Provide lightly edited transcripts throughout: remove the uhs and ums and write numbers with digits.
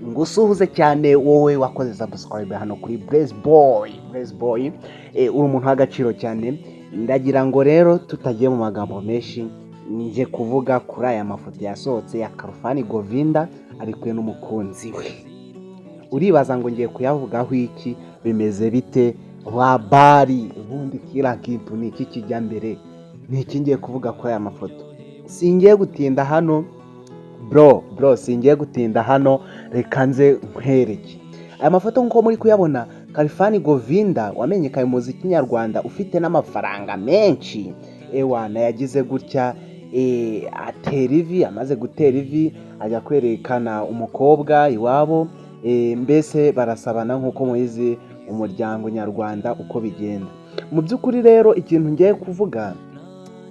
Ngusuhuze cyane wowe wakoze subscribe hano kuri Blaze Boy. Blaze Boy, uri umuntu w'agaciro cyane. Ndagira ngo rero tutagiye mu magambo menshi, nje kuvuga kuri aya mafoto yasohotse ya Khalfan Govinda ari kumwe n'umukunzi we. Uribaza ngo ngiye kuyavugaho iki? Bimeze bite? Wabari ubundi kila kintu ni iki kijya mbere? Ni iki ngiye kuvuga kuri aya mafoto? Singiye gutinda hano, bro, bro, singiye gutinda hano. Reka nze nkwereke aya mafoto nk'uko muri kuyabona. Khalfan Govinda wamenyekanye mu muziki nyarwanda, ufite n'amafaranga menshi, ewana yagize gutya atera ivi. Amaze gutera ivi ajya kwerekana umukobwa iwabo, mbese barasabana nk'uko mubizi umuryango nyarwanda uko bigenda. Mu by'ukuri rero ikintu ngiye kuvuga,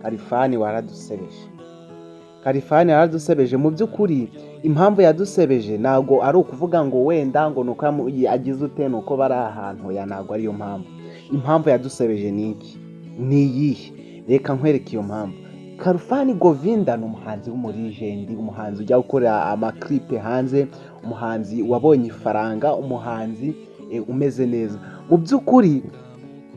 Khalfan waradusebeje, Khalfan yaradusebeje. Mu by'ukuri impamvu yadusebeje ntabwo ari ukuvuga ngo wenda ngo ni uko agize ute, ni uko bari ahantu ya, ntabwo ariyo mpamvu. Impamvu yadusebeje ni iki? Ni iyihe? Reka nkwereke iyo mpamvu. Khalfan Govinda ni umuhanzi w'umulegend, umuhanzi ujya gukora amaclip hanze, umuhanzi wabonye ifaranga, umuhanzi umeze neza. Mu by'ukuri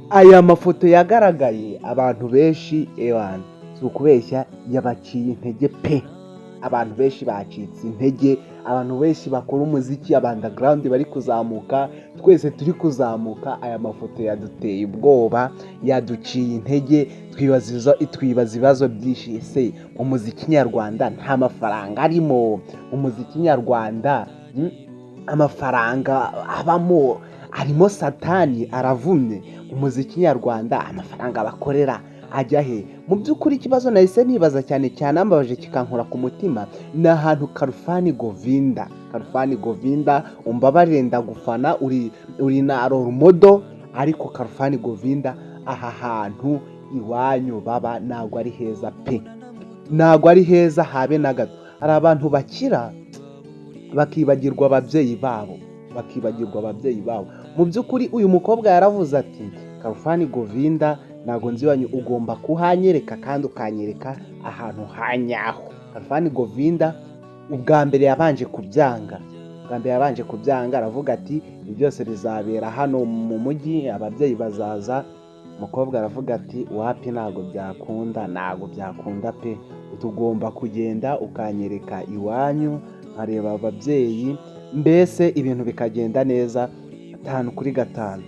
aya mafoto yagaragaye, abantu benshi, ewana, si ukubeshya, yabaciye intege pe. Abantu benshi bacitse intege, abantu benshi bakora umuziki aba underground bari kuzamuka, twese turi kuzamuka. Aya mafoto yaduteye ubwoba, yaduciye intege, twibaza ibibazo byinshi. Ese mu muziki nyarwanda nta mafaranga arimo? Mu muziki nyarwanda, amafaranga abamo arimo satani aravumye? Mu muziki nyarwanda amafaranga bakorera ajya he? Mu by'ukuri ikibazo nahise nibaza cyane cyane ambabaje kikankora ku mutima ni ahantu Khalfan Govinda, Khalfan Govinda, umbabarire, ndagufana, uri na role model, ariko Khalfan Govinda, aha hantu iwanyu baba ntabwo ari heza pe, ntabwo ari heza habe na gato. Hari abantu bakira bakibagirwa ababyeyi babo, bakibagirwa ababyeyi babo. Mu by'ukuri uyu mukobwa yaravuze ati: "Khalfan Govinda, ntabwo nzi iwanyu, ugomba kuhanyereka kandi ukanyereka ahantu hanyaho." Khalfan Govinda ubwa mbere yabanje kubyanga, ubwa mbere yabanje kubyanga, aravuga ati: "Ibi byose bizabera hano mu mujyi, ababyeyi bazaza." Umukobwa aravuga ati: "Wapi, ntabwo byakunda, ntabwo byakunda pe, tugomba kugenda ukanyereka iwanyu, nkareba ababyeyi, mbese ibintu bikagenda neza 5 kuri 5."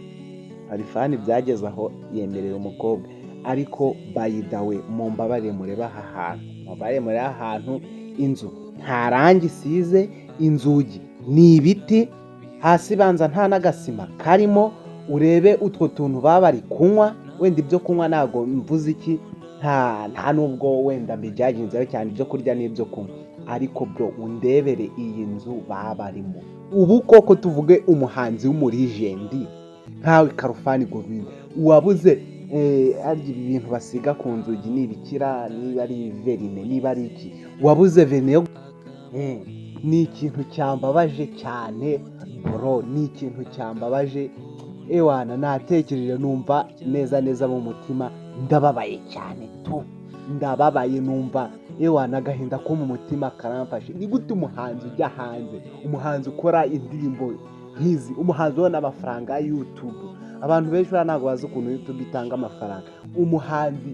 Khalfan byageze aho yemerera umukobwa, ariko by the way, mumbabarire murebe aha hantu, mumbabarire murebe aha hantu. Inzu nta rangi isize, inzugi ni ibiti, hasi banza nta n'agasima karimo. Urebe utwo tuntu baba bari kunywa, wenda ibyo kunywa ntabwo mvuze iki, nta nubwo wenda mbijyaginzeho cyane ibyo kurya n'ibyo kunywa, ariko bro, undebere iyi nzu baba barimo. Ubu koko tuvuge umuhanzi w'umulegend nkawe Khalfan Govinda wabuze arya ibi bintu basiga ku nzugi ni ibikira, niba ari verine, niba ari iki, wabuze verine yo ni ikintu cyambabaje cyane bro, ni ikintu cyambabaje. Ewana, natekereje numva neza neza mu mutima ndababaye cyane tu, ndababaye, numva ewana agahinda ko mu mutima karamfashe. Ni gute umuhanzi ujya hanze, umuhanzi ukora indirimbo nk'izi, umuhanzi ubona amafaranga ya YouTube, abantu benshi buriya ntabwo bazi ukuntu YouTube itanga amafaranga, umuhanzi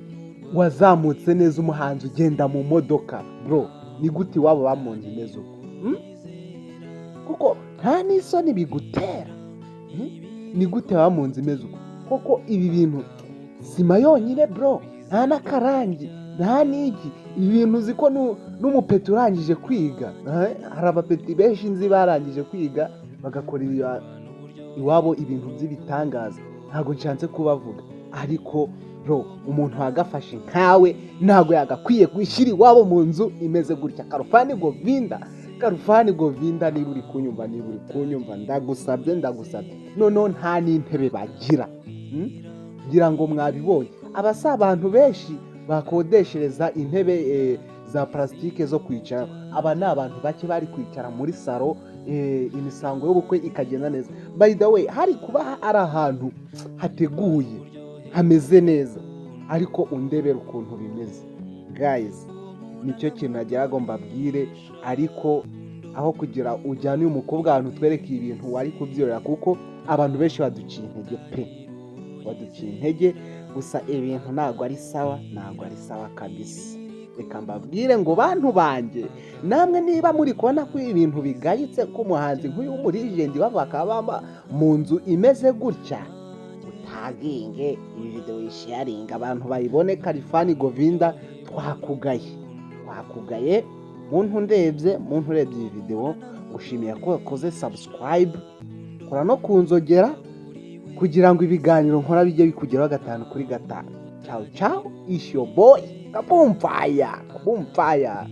wazamutse neza, umuhanzi ugenda mu modoka, bro, ni gute iwabo ba mu nzu imeze uko? Hmm? Kuko nta n'isoni bigutera? Hmm? Ni gute baba mu nzu imeze uko koko? Ibi bintu, sima yonyine bro, nta n'akarangi, nta n'iki. Ibi bintu uzi ko n'umupeti urangije kwiga, hari abapeti benshi nzi barangije kwiga bagakora iwabo ibintu by'ibitangaza, ntabwo nshatse kubavuga, ariko bro, umuntu wagafashe nkawe ntabwo yagakwiye gushyira iwabo mu nzu imeze gutya. Khalfan Govinda, Khalfan Govinda, niba uri kunyumva, niba uri kunyumva, ndagusabye, ndagusabye. Noneho nta n'intebe bagira. Ngira ngo mwabibonye, aba si abantu benshi bakodeshereza intebe za plastique zo kwicara. Aba ni abantu bake bari kwicara muri salon, imisango y'ubukwe ikagenda neza. By the way, hari kuba ari ahantu hateguye hameze neza, ariko undebera ukuntu bimeze guys, nicyo kintu nagira ngo mbabwire. Ariko Aho kugira ujyane uyu mukobwa ahantu utwereke ibintu wari kubyorera, kuko abantu benshi baduciye intege pe, baduciye intege. Gusa ibintu ntabwo ari sawa, ntabwo ari sawa kabisa. Reka mbabwire ngo bantu banjye, namwe niba muri kubona ko ibintu bigayitse, ko umuhanzi nk'uyu w'umulegend bakaba baba mu nzu imeze gutya, utaginge iyi video, uyisharinga abantu bayibone. Khalfan Govinda, twakugaye, twakugaye. Muntu urebye iyi video, ngushimiye ko wakoze subscribe, kora no ku nzogera kugira ngo ibiganiro nkora bijye bikugeraho gatanu kuri gatanu. Ciao ciao, it's your boy Kabumpfaya Kabumpfaya.